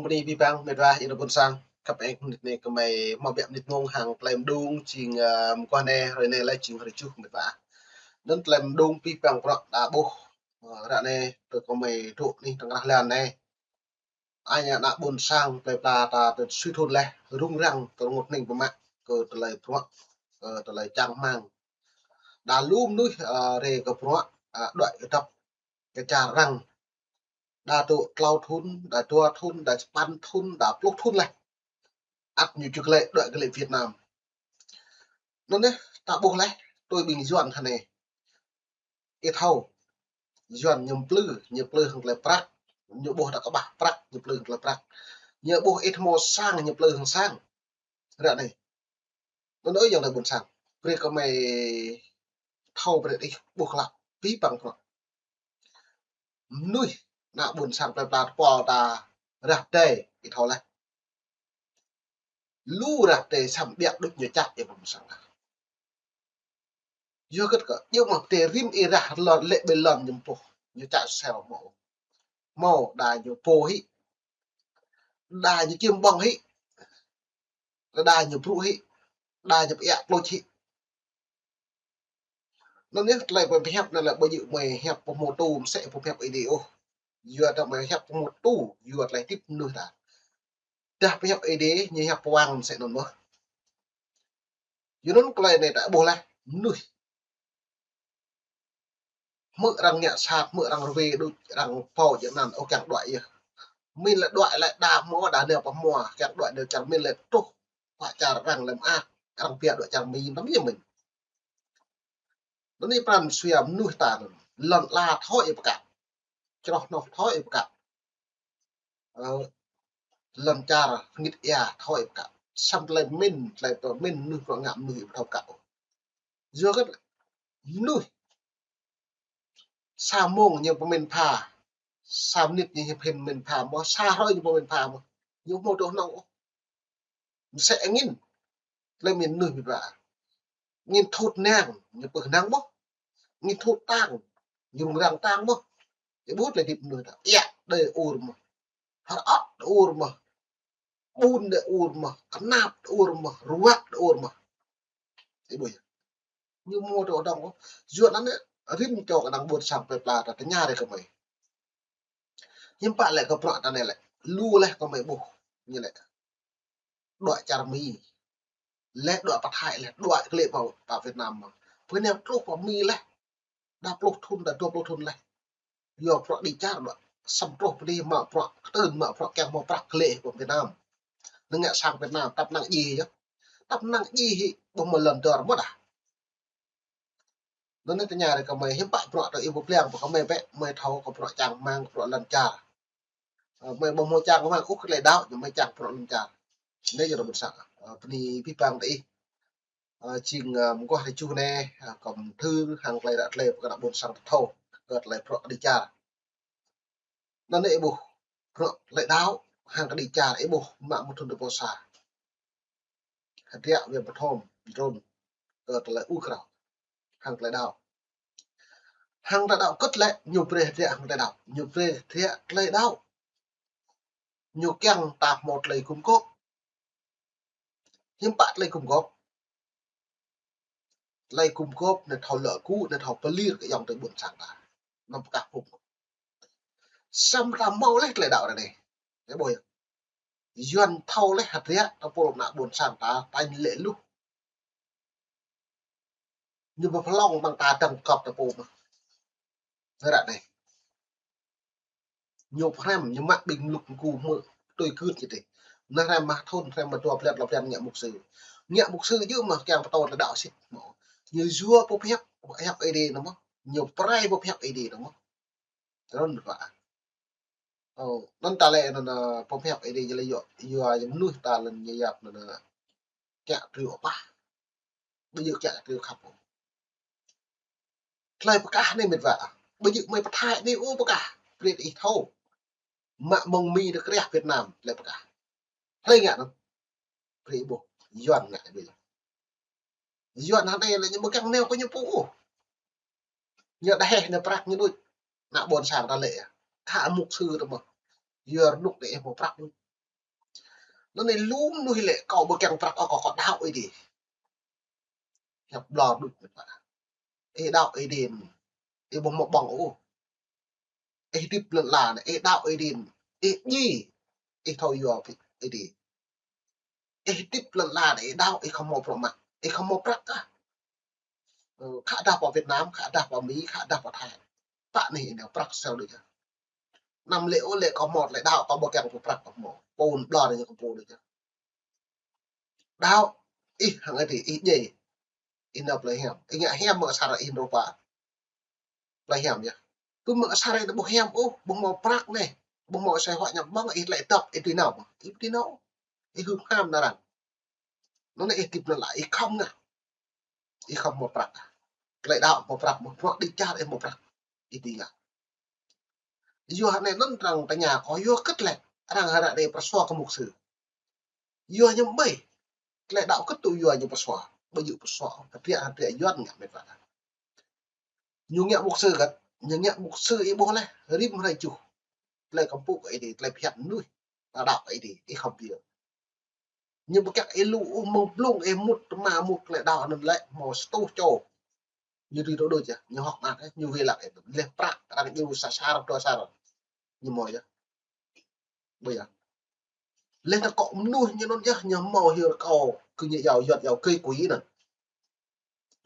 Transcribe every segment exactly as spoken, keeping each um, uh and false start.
Bơni abih bang mĕt wa, ih rơbun sang. Khăp eng mơnit anai kơmơi hmâo biă mơnit mông hăng tơlơi mơđung jing, ơ, mơguah anai, hrơi anai lĕ jing hrơi tơjuh mĕt wa. Anŭn tơlơi mơđung abih bang bruă ta ƀuh, ơ, ră anai tơ kơmơi dŏ anih tơngan lan anai. Anai ană ƀôn sang plơi pla ta tơ sui thun laih, rŭng răng tơ rơngot hning pơmă kơ tơlơi bruă, kơ tơlơi čang rơmang. Đa lu mơnuih, ơ, rai kơ bruă, ơ, đuaĭ kơdŏp kơ čar arăng. Đa dŏ klâo thun, đa dua thun, đa sapăn thun, đa pluh thun laih. Ăt ñu či glaĭ, đuaĭ glaĭ Việt Nam. Anŭn yơh, ta ƀuh laih, tui ƀing Yuan hơnai. Ih thâo, Yuan ñu plư, ñu plư hăng tơlơi prăk, ñu ƀuh ta kơƀah prăk, ñu plư hăng tơlơi prăk. Ñu ƀuh ih hmâo sang, ñu plư hăng sang. Ră anai. Anŭn ơi ayŏng adơi ƀôn sang. Brơi kơmơi thâo brơi ih ƀuh klă abih bang bruă. Mơnuih ană ƀôn sang plơi pla tơpul ta rah pơdai, ih thâo laih. Lu rah pơdai samơ̆ ƀiă đôč ñu čăt ih ƀôn sang. Yua hơget kơ, yua mơ̆ pơdai rĭm ih rah lŏn lĕ ƀơi lŏn ñu ƀuh, ñu čăt sel mơ̆. Mơ̆ đa ñu pô hĭ. Đa ñu čiêm ƀơ̆ng hĭ. Đa ñu brŭ hĭ. Đa ñu pơiă klôč hĭ. Anŭn yơh tơlơi pơhiăp anai lĕ ƀu djơ̆ mơi hiăp pơhmutu mơsĕ pơhiăp Ơi Adai ôh. Yua ta mơi hiăp pơhmutu, yua tơlơi hơdip mơnuih ta. Dah pơhiăp Ơi Adai, ñu hiăp pơwang mơsĕ anŭn mơ̆n. Yua anŭn tơlơi anai ta ƀuh laih, mơnuih. Hmư̆ arăng ngă sat, hmư̆ arăng rơwe đôč, arăng pô jơ̆ anăn, ôh kiăng đuaĭ yơh. Min lĕ đuaĭ lĕ đa hmua, đa nao pơ hmua, kiăng đuaĭ nao čar min lĕ truh, pơ čar arăng lĕ mơak, arăng pia đuaĭ čar Mi, tơm yơh min. Anai pran sua mơnuih ta anŭn, lŏn ala thâo ih pơkă, čroh hnoh thâo ih pơkă. Ơ, lŏn čar rơngit ia thâo ih pơkă. Samơ̆ tơlơi min, tơlơi pơmin mơnuih pơrŏ ngă mơnuih ih ƀu thâo pơkă ôh. Yua hơget mơnuih sa mông ñu pơmin pha, sa mơnit ñu pơmin pha mơ̆n, sa hrơi ñu pơmin pha mơ̆n. Ñu ƀu hmâo tŭ hnong ôh. Mơsĕ angĭn. Tơlơi min mơnuih mĕt wa. Angĭn thut năng, ñu pơ̆h năng mơ̆n. Angĭn thut tang, ñu rŭng răng tang mơ̆n. Ih ƀuh tơlơi hơdip mơnuih ta. Ia, đơi ur mơ̆n. Hơrơ̆t đơi ur mơ̆n. Ƀun đơi ur mơ̆n. Kơnap đơi ur mơ̆n. Ruă đơi ur mơ̆n. Ih ƀuh yơh. Ñu ƀu hmâo tŭ hnong ôh. Yua anŭn yơh, rĭm čô kơnang ƀôn sang plơi pla ta tơña rai kơmơi. Hiư̆m pă lĕ kơ bruă ta anai lĕ. Lu laih kơmơi ƀuh. Ñu lĕ. Đuaĭ čar Mi. Laih đuaĭ pơ Thái laih, đuaĭ glaĭ pơ, pơ Việt Nam mơ̆n. Pơ anai truh pơ Mi laih. Đa pluh thun, đa dua pluh thun laih. Yua bruă đĭ čar đuaĭ. Samơ̆ truh pơ anai mă bruă kơtưn, mă bruă kiăng hmâo prăk glaĭ pơ Việt Nam. Anŭn ngă sang Việt Nam, tăp năng djai yơh. Tăp năng djai hĭ, ƀu hmâo lŏn dơr mơ̆n đah. Anŭn anai tơña rai kơmơi hiư̆m pă bruă ta ih ƀu pơblang pơ kơmơi bĕ, mơi thâo kơ bruă čang rơmang, kơ bruă lŏn čar. Ơ, mơi ƀu hmâo čang rơmang ôh kơ tơlơi đaŏ, ñu mơi čang bruă lŏn čar. Anai yơh rơbun sang. Ơ, bơni abih bang ta ih. Ơ, jing, ơ, mơguah tơjuh anai, ơ, kơm thư hăng tơlơi ră tơlơi pơkă ană ƀôn sang ta thâo, kơ tơlơi bruă kơđi čar. Anŭn anai ih ƀuh, bruă tơlơi đaŏ, hăng kơđi čar ih ƀuh, mă mơ̆ng thun dua pluh sa. Hơdră Wiang Bơthom, trŭn kơ tơlơi ur krao. Hăng tơlơi đaŏ. Hăng tơlơi đaŏ kơ̆t lĕ, ñu brơi hơdră hăng tơlơi đaŏ. Ñu brơi hơdră tơlơi đaŏ. Ñu kiăng ta hmâo tơlơi gum gôp. Hiư̆m pă tơlơi gum gôp. Tơlơi gum gôp anai thâo lơ gŭ, anai thâo pơlir kơ ayŏng adơi ƀôn sang ta. Anăm pơkă phung. Samơ̆ ta hmâo laih tơlơi đaŏ ră anai. Ih ƀuh yơh. Yuan thâo laih hơdră ta pô ană ƀôn sang ta, ta ñu lĕ luh. Ñu ƀu pơlông ƀing ta dơ̆ng kơp ta pô mơ̆n. Ră anai. Ñu pơhrăm, ñu mă ƀing mluk mgu hmư̆ tui gưt ñu tih. Anai hrăm mă thun, hrăm mă dua blan, lŏ blan ngă mục sư. Ngă mục sư djơ̆ mơ̆ kiăng pơtô tơlơi đaŏ sĭt mơ̆n. Ñu yua pơhiăp, pơhiăp Ơi Adai anŭn mơ̆n. Ñu pơrai pơhiăp Ơi Adai anŭn mơ̆n. Trŭn pă. Ơ, anŭn ta lĕ anŭn, ơ, pơhiăp Ơi Adai ñu lĕ yua, yua mơnuih ta lĕ ñu yap anŭn, ơ, kiă triu apah. Ƀu djơ̆ kiă triu khăp. Tơlơi pơkă anai mĕt wa. Ƀu djơ̆ mơi pơthai anai ôh pơkă. Brơi ih thâo. Mă mơ̆ng Mi tơ krah Việt Nam tơlơi pơkă. Hlơi ngă anŭn. Brơi ih ƀuh. Yuan ngă ƀơi. Yuan hơnai lĕ ñu ƀu kiăng nao kơ ñu pô ôh. Ñu đa hĕ nao prăk ñu đôč. Ană ƀôn sang ta lĕ. Khă mục sư tơ mơ̆n. Yua rơnŭk đe ih hmâo prăk đôč. Anŭn anai lu mơnuih lĕ kâo ƀu kiăng prăk ôh, kâo, kâo đaŏ Ơi Adai. Hiăp ƀlŏr đôč mĕt wa. Ih đaŏ Ơi Adai, ih ƀu hmâo ƀơ̆ng ôh. Ih hơdip lŏn ala anai, ih đaŏ Ơi Adai. Ih djai, ih thâo yua Ơi Adai. Ih hơdip lŏn ala anai, ih đaŏ, ih khŏm hmâo prăk mă. Ih khŏm hmâo prăk kah. Ơ, khă dah pơ Việt Nam, khă dah pơ Mi, khă dah pơ Thái. Pă anai ih nao prăk sel đôč yơh. Anăm lĕ ôh lĕ kâo hmâo tơlơi đaŏ, kâo ƀu kiăng pơprăk kâo hmâo. Pô ƀlŏr anai kâo pô đôč yơh. Đaŏ, ih hăng Ơi Adai, ih djai. Ih nao plơi hiam. Ih ngă hiam mơ̆ng asar ih nao pơ plơi hiam yơh. Pơ mơ̆ng asar ih ƀu hiam ôh, ƀu hmâo prăk anai, ƀu hmâo asơi huă ñăm ƀơ̆ng, ih tơlơi dŏ, ih dưi nao ƀơ̆ng. Ih ƀu dưi nao ôh. Ih hưp ham nao arăng. Anŭn anai ih hơdip lŏn ala, ih khŏm ngă. Ih khŏm hmâo prăk. Tơlơi đaŏ hmâo prăk, hmâo prăk, đĭ čar ih hmâo prăk. Ih dưi ngă. Yua anai anŭn arăng tơña kâo yua hơget lĕ arăng hră anai pơsua kơ mục sư. Yua ñu ƀai. Tơlơi đaŏ hơget tŭ yua ñu pơsua. Ƀu djơ̆ pơsua, hơdră, hơdră Yuan ngă mĕt wa. Ñu ngă mục sư hơget, ñu ngă mục sư ih ƀuh laih, rĭm hrơi čuh. Tơlơi kơmpŭ kơ Ơi Adai, tơlơi phiăn mơnuih, ta đaŏ kơ Ơi Adai, ih khŏm pia. Ñu ƀu kiăng ih lu ôh, mơ̆ng blung ih mŭt tơma mŭt tơlơi đaŏ anŭn lĕ, hmâo sa rơtuh čô. Ñu dưi tŭ đôč yơh, ñu hơ̆k mơak yơh, ñu wai lăng, laih prăk, arăng djru sa asar, dua asar. Ñu hmâo yơh. Ƀu yơh. Laih anŭn akŏ mơnuih ñu anŭn yơh, ñu hmâo hyu rơkâo, kơ ñu iâu Yuan iâu kơ kui anŭn.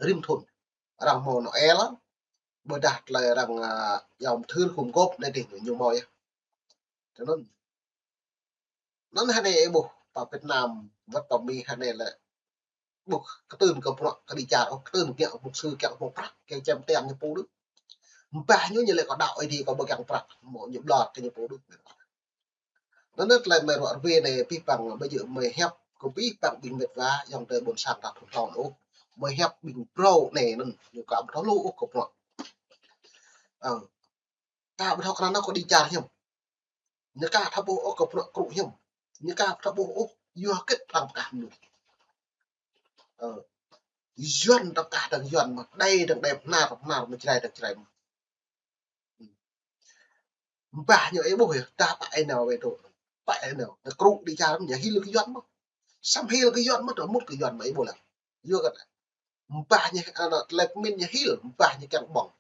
Rĭm thŭn. Arăng hmâo Noel, ƀôdah tơlơi arăng, a, iâu mơthưr khum gôp anai dih ñu hmâo yơh. Tui anŭn. Anŭn hơnai ih ƀuh, pơ Việt Nam, wơ̆t pơ Mi hơnai lĕ. Ƀuh, kơtưn kơ bruă kơ đĭ čar ôh, kơtưn kiăng mục sư, kiăng hmâo prăk, kiăng čem tian ñu pô đôč. Mbah ñu ñu lĕ kâo đaŏ Ơi Adai, kâo ƀu kiăng prăk, hmâo ñu ƀlŏr kơ ñu pô đôč. Anŭn anai tơlơi mơi ruă rơwe anai pih păng ƀu djơ̆ mơi hiăp kơ pih păng ƀing mĕt wa ayŏng adơi ƀôn sang ta thun hlâo ôh. Mơi hiăp ƀing phrâo anai anŭn ñu ka ƀu thâo lu ôh kơ bruă. Ơ. Ka ƀu thâo krăn ôh kơ đĭ čar hiư̆m. Ñu ka thâo ƀuh ôh kơ bruă krŭ hiư̆m. Ñu ka ƀu thâo ƀuh ôh yua hơget arăng pơkah mơnuih. Ơ. Yuan arăng pơkah dơ̆ng Yuan mơ̆n, Đê dơ̆ng Đê, Bahnar dơ̆ng Bahnar, mơ̆ Jrai dơ̆ng Jrai mơ̆n. Mbah ñu ih ƀuh yơh, dah pă ih nao wai tŏ. Pă ih nao, ñu krŭ đĭ čar ñu hil kơ Yuan mơ̆n. Samơ̆ hil kơ Yuan mơ̆n, tơ mŭt kơ Yuan mơ̆n ih ƀuh lăng. Yua kơ mbah ñu, anŭn, tơlơi pơmĭn ñu hil, mbah ñu kiăng ƀơ̆ng.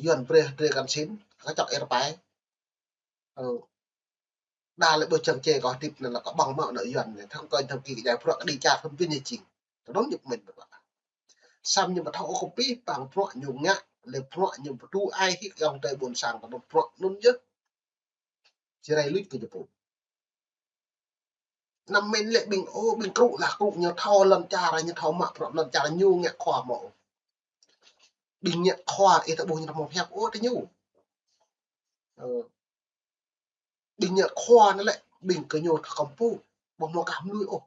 Yuan brơi, brơi kăn sin, kơ čŏk ih rơpai. Ơ. Đa lĕ ƀu čang čê kâo hơdip anŭn lĕ kâo ƀơ̆ng mă anŭn Yuan anai. Thâo kơ thâo kơ djai bruă kơ đĭ čar thâo pơmĭn ñu jing. Tơ anŭn ñu pơmĭn bruă. Samơ̆ ñu ƀu thâo ôh kơ pih păng bruă ñu ngă, lĕ bruă ñu pơtŭ ai hĭ ayŏng adơi ƀôn sang tơ anŭn bruă anŭn yơh. Jrai luč kơ ñu pô. Anăm mĭn lĕ ƀing, ô, ƀing krŭ lah krŭ ñu thâo lŏn čar, ñu thâo mă bruă lŏn čar ñu ngă khua mơ̆. Ƀing ngă khua ih ta ƀuh ñu ta hmâo hiăp ôh tơ ñu. Ơ. Ƀing ngă khua anŭn lĕ, ƀing kơ ñu ta kơmpŭ, ƀu hmâo kah mơnuih ôh.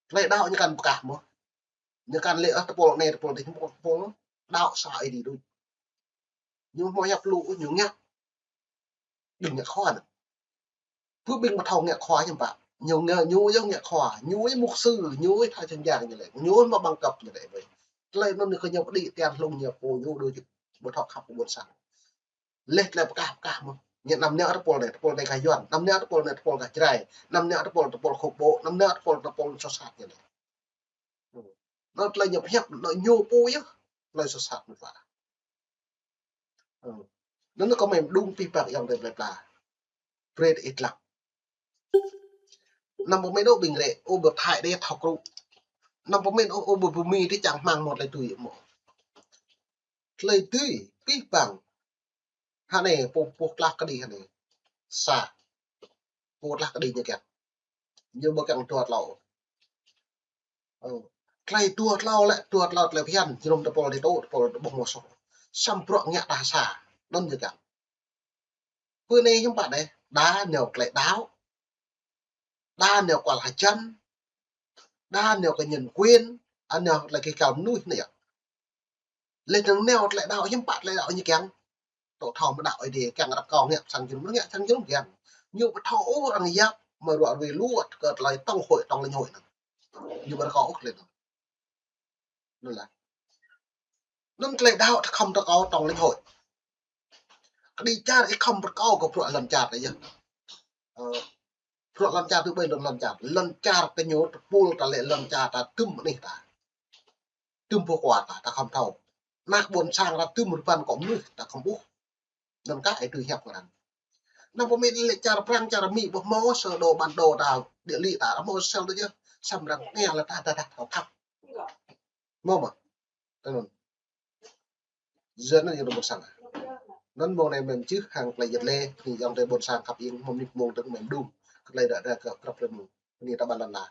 Tơlơi đaŏ ñu kăn pơkah mơ̆n. Ñu kăn lĕ, ơ, tơpul anai, tơpul adih, tơpul, tơpul, đaŏ sa Ơi Adai đôč. Ñu hmâo hiăp lu, ñu ngă. Ƀing ngă khua anŭn. Pơ ƀing ƀu thâo ngă khua hiư̆m pă. Ñu ngă, ñu yơh ngă khua, ñu yơh mục sư, ñu yơh thầy čang jang ñu lĕ. Ñu yơh mă bằng cấp ñu lĕ ƀơi. Tơlơi anŭn ñu kơ ñu pơđĭ tian hlung ñu pô ñu đôč. Ƀu thâo khăp kơ ƀôn sang. Laih tơlơi pơkah pơkah mơ̆n. Ñu anăm nao tơpul anai, tơpul anai gah Yuan, anăm nao tơpul anai, tơpul gah Jrai, anăm nao tơpul, tơpul khŭ ƀô̆, anăm nao tơpul, tơpul soh sat ñu anai. Anŭn tơlơi ñu pơhiăp, anŭn ñu pô yơh, tơlơi soh sat mơ̆n pă. Anŭn kâo mơi mơđung pih păng ayŏng adơi plơi pla. Brơi ih tlăk. Anăm pơmĭn ôh ƀing rĕ, ôh ƀu Thái đe thâo krŭ. Anăm pơmĭn ôh, ôh ƀu Mi đe čang hmang mơ̆ tơlơi tui mơ̆. Tơlơi tui, pih păng. Hơnai, pô, pô tlah kơđi hơnai. Sa. Pô tlah kơđi ñu kiăng. Ñu ƀu kiăng dua tlâo. Ơ. Tơlơi dua tlâo lĕ, dua tlâo tơlơi phiăn, jơnum tơpul đe tŭ, tơpul đe ƀuh mơ̆ soh. Samơ̆ bruă ngă đa sa. Anŭn ñu kiăng. Pơ anai hiư̆m pă đe, đa nao tơlơi đaŏ. Đa nao kual hơjăn. Đa nao kơ nhân quyền. Đa nao tơlơi kơ kal mơnuih anai yơh. Laih dơ̆ng nao tơlơi đaŏ, hiư̆m pă tơlơi đaŏ ñu kiăng. Tŏ thâo mơ̆ đaŏ Ơi Adai kiăng rơkâo ngă sang jơnum, ngă sang jơnum kiăng. Ñu ƀu thâo ôh arăng yap, mơi ruă rơwe luăt kơ tơlơi tổng hội, tổng lãnh hội anŭn. Ñu ƀu rơkâo ôh tơlơi anŭn. Anŭn lah. Anŭn tơlơi đaŏ ta khŏm rơkâo tổng lãnh hội. Kơđi čar ih khŏm rơkâo kơ bruă lŏn čar anai yơh. Ơ, bruă lŏn čar tui ƀơi lŏn, lŏn čar. Lŏn čar tơ ñu tơpul ta lĕ lŏn čar ta tŭm anih ta. Tŭm pô kua ta, ta khŏm thâo. Ană ƀôn sang ta tŭm rơbăn kơ mơnuih ta khŏm ƀuh. Anŭn kah ai tui hiăp kơ arăng. Anăm pơmĭn lĕ čar Prang, čar Mi, ƀuh hmâo sơ đồ bản đồ ta, địa lý ta, hmâo sel tơ yơh. Samơ̆ arăng tơña lĕ ta, ta, ta thâo thăp. Hmâo mơ̆? Tơ anŭn. Yua anŭn yơh ană ƀôn sang. Anŭn mông anai mơ̆n čih hăng tơlơi yet lĕ, ñu yơ̆ng tơ ƀôn sang khăp iêng, mơ̆ng nik mông tơ̆ng mơ̆n đŭng. Kơ tơlơi đa đa kơ krăp rơmung. Anai ta ƀăn lăn la.